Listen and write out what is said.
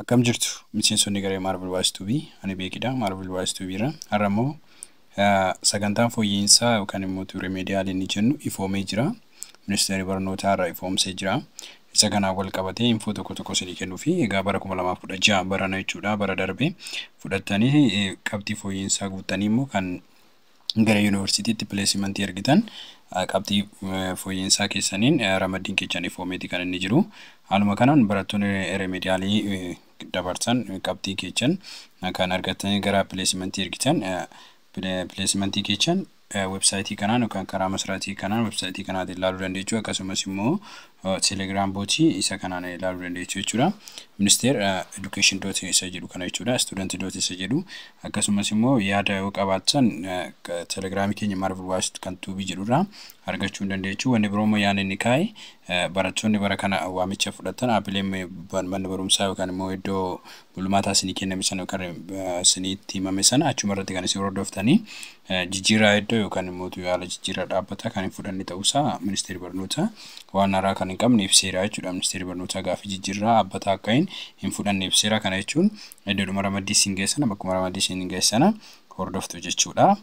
Akkam jirtu miseensonni garee Maarbil Waayis Tuubii? Ani beekidha Maarbil Waayis Tuubiirra. Har'a immoo sagantaan fooyya'insaa yookaan immoo remedial inni jennu ifoomee jira. Ministeerri barnootaa irraa ifoomsee jira. Isa kanaan wal qabatee info tokko tokko isinii kennuu fi egaa bara 2016 barana jechuudha, bara darbe fudhattanii qabxii fooyya'insaa guuttanii immoo kan gara yuunivarsiitiitti placementii argitan qabxii fooyya'insaa keessaniin ramaddiin keessan ifoomeeti kan inni jiru. Haaluma kanaan barattoonni remedialii dabarsan qabxii keessan kan argatanii gara placementii ergitan, placementii keessan websiteii kanaan yookaan karaa masaraatii kanaan websiteii kanaatiin ilaaluu dandeessu, akkasumas immoo Telegram botii isa kanaan ilaaluu dandeessu jechuudha. Ministeer education dot isa jedhu kana jechuudha. Student dot isa jedhu. Akkasumas immoo yaada yoo qabaattan Telegramii keenya Maarbil Waayis kan Tuubii jedhurraa argachuu hin dandeessu. Wanni biroo immoo yaadni inni kaa'e, barattoonni bara kana waamicha fudhatan dhaabbileen manni barumsaa yookaan immoo iddoo bulmaataa isinii kenname sana yookaan isinitti himame sana achuma irratti kan isin hordoftanii jijjiirraa iddoo yookaan immoo yaala jijjiirraa dhaabbataa kan hin fudhanne ta'uusaa ministeerri barnootaa waan haaraa kan hin qabne ibseera jechuudha. Ministeerri barnootaa gaaffii jijjiirraa dhaabbataa akka hin fudhanne ibseera. Kana jechuun iddoodhuma ramaddii isin geessana, bakkuma ramaddii isin geessana hordoftu jechuudha.